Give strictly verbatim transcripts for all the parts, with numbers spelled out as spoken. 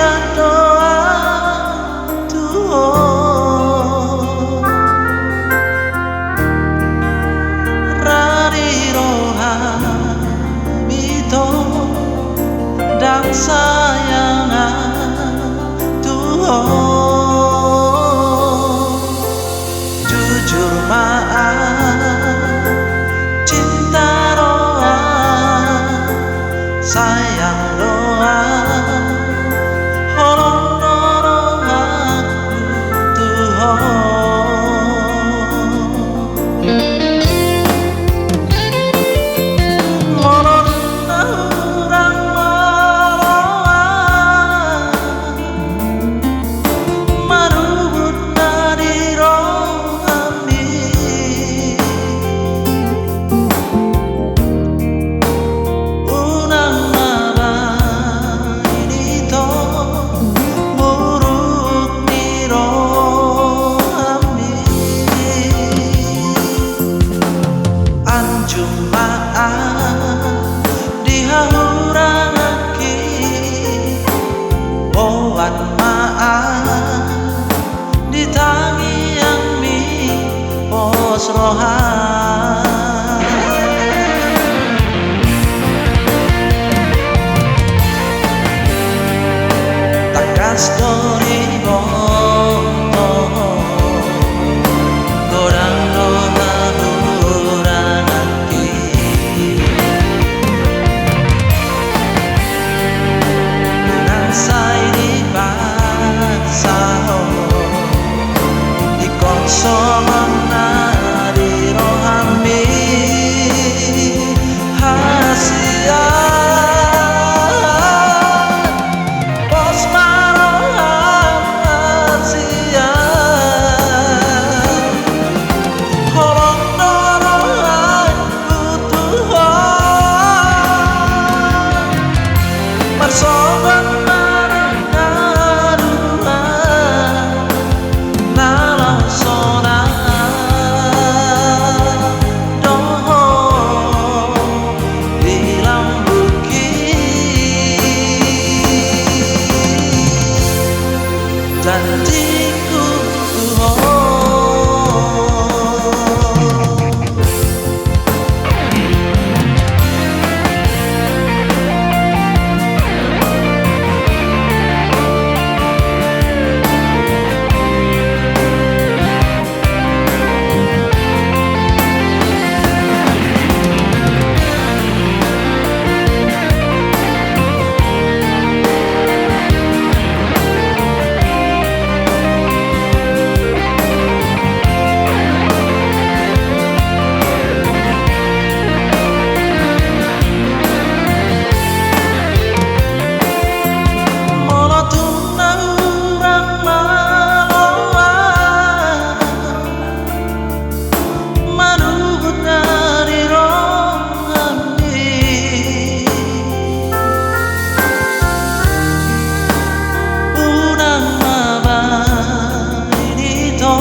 Doa tu ho, ra di roham ito, ndang sayang au tu ho. Jujur ma au, cinta do au, sayang do au, holong do rohangku tu ho. Molo na hurang molo au, marubut na di rohami. Unang ma baen ito, muruk ni rohami. Anjung ma au di hahuranganki, boan ma au di tangiangmi pos roha. Tangkas do diboto, godang do hahurangan Nang sai dipaksa ho, ingkon songon na di rohami hasian. Pos ma roham hasian. Holong do rohangku tu ho, marsogot ma nang na dua, na laho sonang do ho di lambungki. Janjiku tu ho. Molo tung na hurang maloa, manugut na di rohami, unang ma baen ito,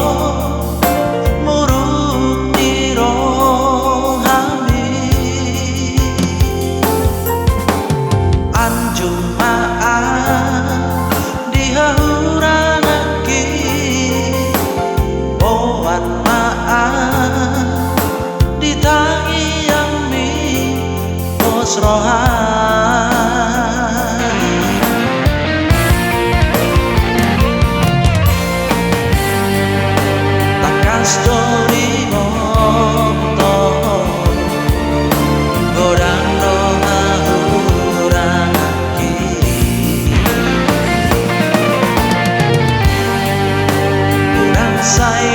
muruk ni rohami. Anjung ma au di hahuranganki, boan ma au di tangiangmi pos roha. Tangkas do diboto, godang do hahurangan. Unang sai